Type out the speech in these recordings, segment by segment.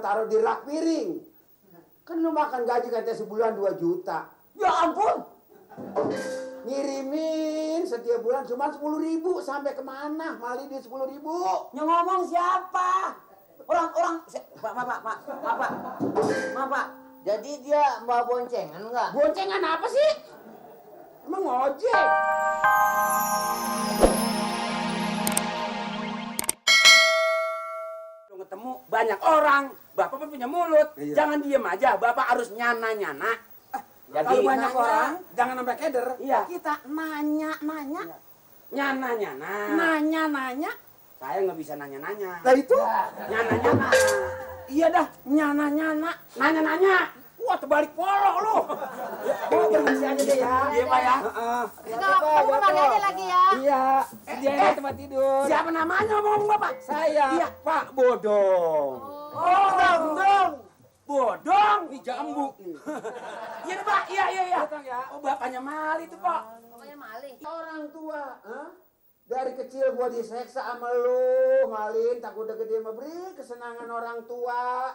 taruh di rak piring. Kan lu makan gaji katanya sebulan 2 juta. Ya ampun. Ngirimin setiap bulan cuma 10.000 sampai kemana? Mali di 10.000. Yang ngomong siapa? Orang-orang. Pak. Jadi dia bawa boncengan enggak? Boncengan apa sih? Emang ngojek? Ketemu banyak orang, Bapak pun punya mulut. Iya. Jangan diem aja, Bapak harus nyana-nyana. Jadi kalau banyak nanya. orang, jangan sampai keder. Iya. Kita nanya-nanya. Nyana-nyana. Nanya-nanya. Saya nggak bisa nanya-nanya. Nah itu. Nyana-nyana. Iya dah, nyana-nyana. Nanya-nanya. Wah, terbalik polo lu. Permisi aja deh ya. Iya, Pak ya. Kamu kembali aja lagi ya. Iya, sediain tempat tidur. Siapa namanya ngomong Bapak? Saya, Iya. Pak Bodong. Oh, Bodong. Bodong. Ini jambu nih. Iya, Pak. Iya. Datang ya. Oh, bapaknya Mali itu, Pak. Pokoknya maling. Orang tua, dari kecil gua diseksa sama lu, Malin, takut udah gede mah beri kesenangan orang tua.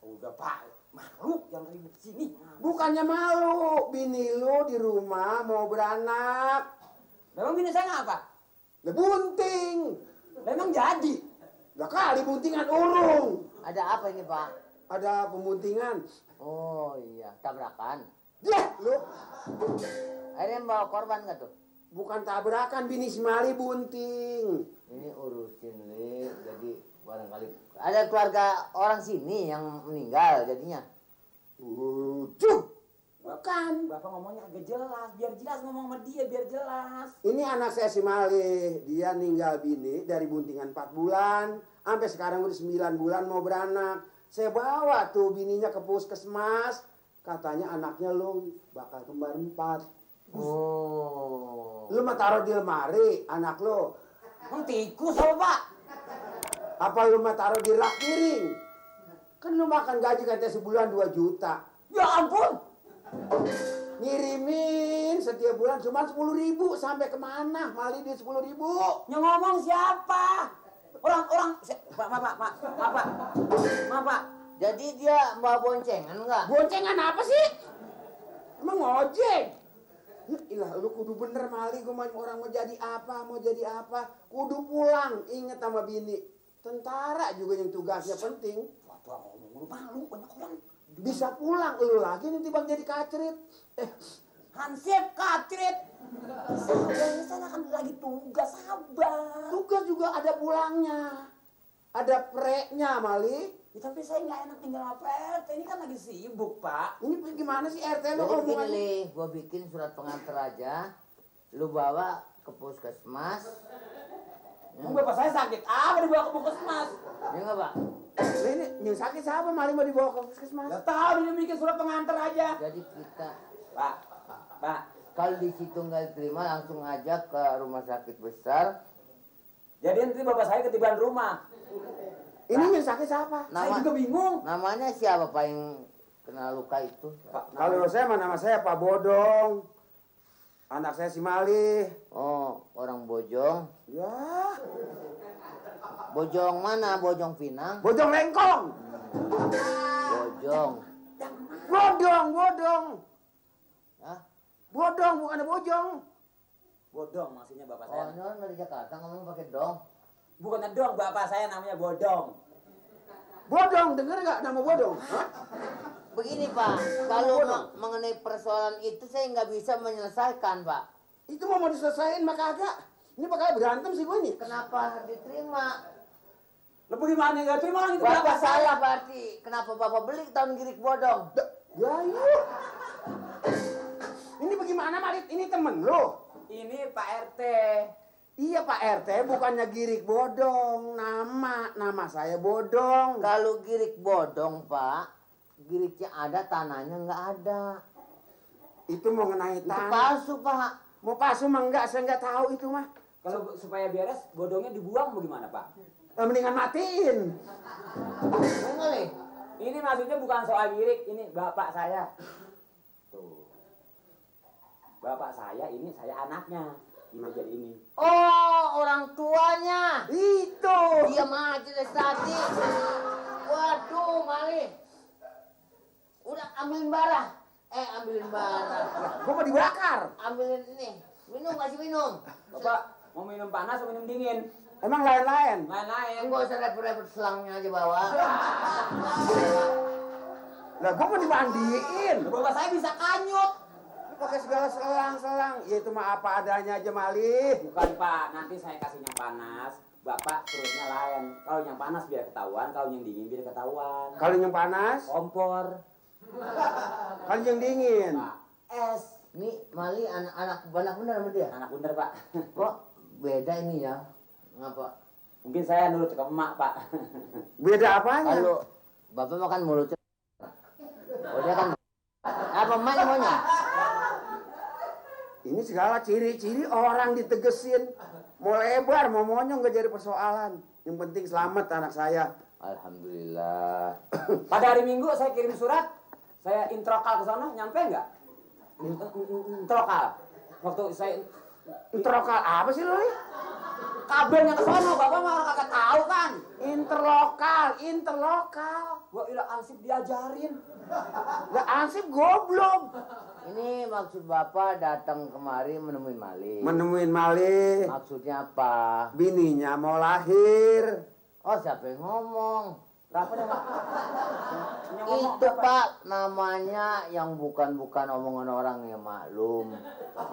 Udah, Pak. Malu yang ribut sini. Bukannya malu, bini lu di rumah mau beranak. Memang bini saya ngapa? Lah bunting. Memang jadi. Lah kali buntingan urung. Ada apa ini Pak? Ada pembuntingan. Oh iya, tabrakan. Yah, lu Akhirnya bawa korban nggak tuh? bukan tabrakan, bini si Mali bunting. Ini urusin Li, jadi barangkali ada keluarga orang sini yang meninggal jadinya. Bujuk. Bukan. Bapak ngomongnya agak jelas, biar jelas ngomong sama dia, biar jelas. Ini anak saya si Mali. Dia ninggal bini dari buntingan 4 bulan. Sampai sekarang udah 9 bulan mau beranak. Saya bawa tuh bininya ke puskesmas. Katanya anaknya lu bakal kembar 4. Oh. Lu mah taruh di lemari anak lu. Tikus apa Pak? Apa lu mah taruh di rak piring? Kan lu makan gaji katanya sebulan 2 juta. Ya ampun. Ngirimin setiap bulan cuma 10.000 sampai kemana? Mali di 10.000. Yang ngomong siapa? Orang-orang. Pak. Jadi dia bawa boncengan enggak? Boncengan apa sih? Emang ngojek? Ya ilah, lu kudu bener Mali, gua orang mau jadi apa? Kudu pulang, inget sama bini. Tentara juga yang tugasnya penting. Tua ngomong lu malu banyak orang. Bisa pulang, lu lagi nanti bang jadi kacrit. Hansip kacrit. Sabar, saya kan lagi tugas, sabar. Tugas juga ada pulangnya. Ada preknya Mali. Ya, tapi saya nggak enak tinggal sama PRT, ini kan lagi sibuk Pak. Ini gimana sih RT lu Jadi ngomong begini aja? Li, gua bikin surat pengantar aja. Lu bawa ke puskesmas. Bapak saya sakit. Apa dibawa ke puskesmas? Ya nggak Pak? Lah ini yang sakit siapa Mali mau dibawa ke puskesmas? Gak tahu, dia bikin surat pengantar aja. Jadi kita, Pak. kalau di situ nggak diterima langsung aja ke rumah sakit besar. Jadi nanti bapak saya ketiban rumah. Ini yang sakit siapa? Saya juga bingung. Namanya siapa Pak yang kena luka itu? Kalau saya mah nama saya Pak Bodong. Anak saya si Mali. Oh, orang Bojong. Ya, Bojong mana? Bojong Pinang? Bodong Lengkong. Bojong. Bodong. Hah? Bodong bukan ada bojong. Bodong maksudnya bapak Oh, saya. ini orang dari Jakarta ngomong pakai dong. Bukannya dong, bapak saya namanya Bodong. Bodong, denger gak nama Bodong? Hah? Begini Pak, kalau mengenai persoalan itu saya nggak bisa menyelesaikan Pak. Itu mau diselesain mah kagak. Ini bakal berantem sih gue nih. Kenapa harus diterima? Lo bagaimana nggak terima orang itu Bapak salah berarti. Kenapa Bapak beli tahun girik bodong? Ya iya. Ini bagaimana Marit? Ini temen lo. Ini Pak RT. Iya Pak RT, bukannya Girik Bodong. Nama saya Bodong. Kalau girik bodong Pak, giriknya ada, tanahnya nggak ada. Itu mau ngenai Itu tanah. palsu Pak. Mau palsu mah enggak, saya enggak tahu itu mah. Kalau supaya beres, bodongnya dibuang bagaimana Pak? Mendingan matiin. Enggak nih. Ini maksudnya bukan soal girik, ini bapak saya. Tuh. Bapak saya ini, saya anaknya. Ini jadi ini. Oh, orang tuanya. Itu. Diam aja dari tadi. Waduh, Mali Mali. Udah ambilin bara. Ambilin bara. Gua mau dibakar. Ambilin ini. Minum, kasih minum. Bapak mau minum panas atau minum dingin? Emang lain-lain. Lain-lain. Enggak usah repot-repot, selangnya aja bawa. Lah gua mau dimandiin. Bapak saya bisa kanyut. Lu pakai segala selang-selang. Ya itu mah apa adanya aja Mali. Bukan Pak, nanti saya kasih yang panas. Bapak terusnya lain. Kalau yang panas biar ketahuan, kalau yang dingin biar ketahuan. Kalau yang panas, Kompor. kalau yang dingin. Pak, es. Nih, Mali anak benar sama dia. Anak bener Pak. Kok beda ini ya? Ngapa? Mungkin saya nurut ke emak Pak. Beda apanya? Kalau bapak makan mulutnya. Oh dia kan apa emaknya maunya? Ini segala ciri-ciri orang ditegesin. Mau lebar, mau monyong gak jadi persoalan. Yang penting selamat anak saya. Alhamdulillah. Pada hari Minggu saya kirim surat. Saya introkal ke sana, nyampe nggak? Introkal. Waktu saya Interlokal apa sih lo nih? kabelnya ke sana, Bapak mah orang kagak tahu kan. Interlokal. Gua ilah ansip diajarin. Lah ansip goblok. Ini maksud bapak datang kemari menemuin Mali. Menemuin Mali. Maksudnya apa? Bininya mau lahir. Oh siapa yang ngomong? Berapa deh, Pak? Yang ngomong Itu apa? Pak namanya yang bukan-bukan omongan orang yang maklum.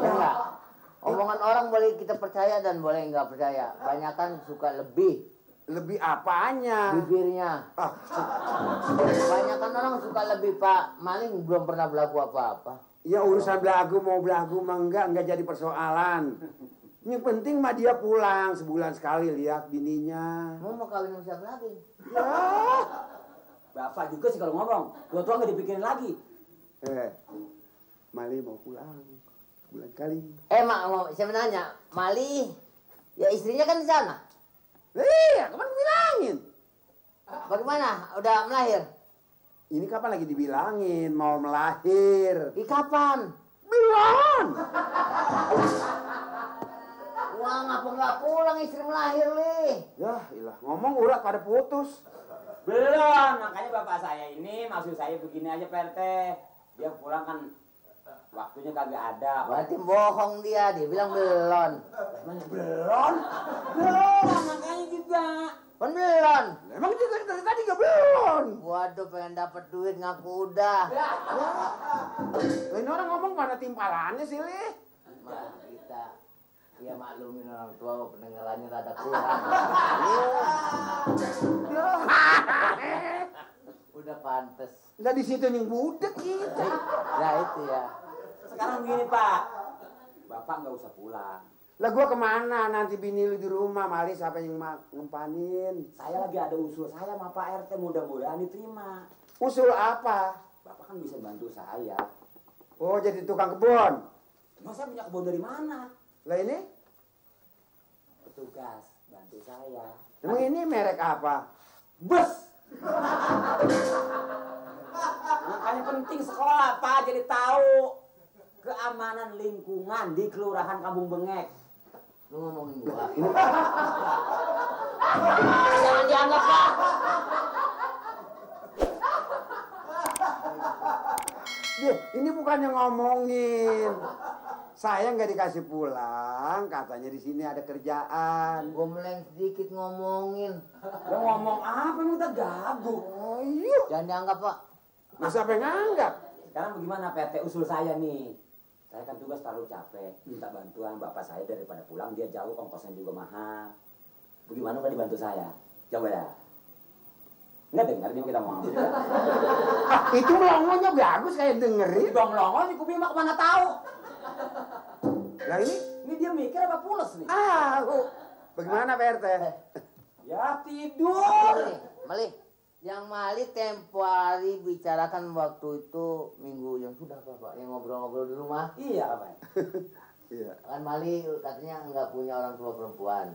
Ya enggak? Omongan orang boleh kita percaya dan boleh nggak percaya. Banyakan suka lebih Lebih apanya? bibirnya. Ah, Banyakan orang suka lebih Pak. Maling belum pernah berlaku apa-apa. ya urusan belagu mau belagu mah enggak jadi persoalan. Yang penting mah dia pulang sebulan sekali lihat bininya. Mau kawin sama siapa lagi? Ya. Bapak juga sih kalau ngomong. Tua-tua nggak dipikirin lagi. Mali mau pulang bulan kali. Mak, siapa nanya? Mali, ya istrinya kan di sana. Iya, kapan bilangin? Bagaimana? Udah melahir? Ini kapan lagi dibilangin mau melahir? Di kapan? Belum. Wah, ngapa nggak pulang istri melahir, Li? Ya, ilah ngomong urat pada putus. Belum, makanya bapak saya ini maksud saya begini aja PRT. Dia pulang kan waktunya kagak ada. Berarti bohong dia bilang belum. Emangnya belum? Belum, makanya juga. Kan belum. Emang juga dari tadi gak belum. Waduh, pengen dapat duit ngaku udah. Ini orang ngomong mana timpalannya sih, Li? Mak, kita ya maklumin orang tua pendengarannya rada kurang. Udah pantes. Lah di situ yang budek kita. Nah itu ya. Sekarang begini Pak, bapak nggak usah pulang. Lah gua kemana nanti bini lu di rumah, Mali siapa yang ngempanin? Saya lagi ada usul saya sama Pak RT, mudah-mudahan diterima. Usul apa? Bapak kan bisa bantu saya. Oh, jadi tukang kebun. Masa punya kebun dari mana? Lah ini? Petugas, bantu saya. Emang ini merek apa? Bus! Makanya penting sekolah Pak, jadi tahu keamanan lingkungan di Kelurahan Kampung Bengek. Lu ngomongin gua. Jangan dianggap Pak. Dia, ini bukannya ngomongin. Saya nggak dikasih pulang, katanya di sini ada kerjaan. Gua meleng sedikit ngomongin. Lo ngomong apa emang udah gagu? Oh iya. Jangan dianggap Pak. Nah, siapa yang nganggap? Sekarang bagaimana PT usul saya nih? Saya kan tugas terlalu capek, minta bantuan bapak saya daripada pulang dia jauh, ongkosnya juga mahal. Bagaimana kalau dibantu saya? Coba ya. Nggak dengar dia kita mau ngambil. Itu melongonya bagus kayak dengerin. Dong longo nih kuping mah kemana tahu? Lah Ini dia mikir apa pules nih? Bagaimana Pak RT? Ya tidur. Mali, yang Mali tempo hari bicarakan waktu itu minggu yang sudah Pak, yang ngobrol-ngobrol di rumah. Iya apa? Iya. Kan Mali katanya nggak punya orang tua perempuan.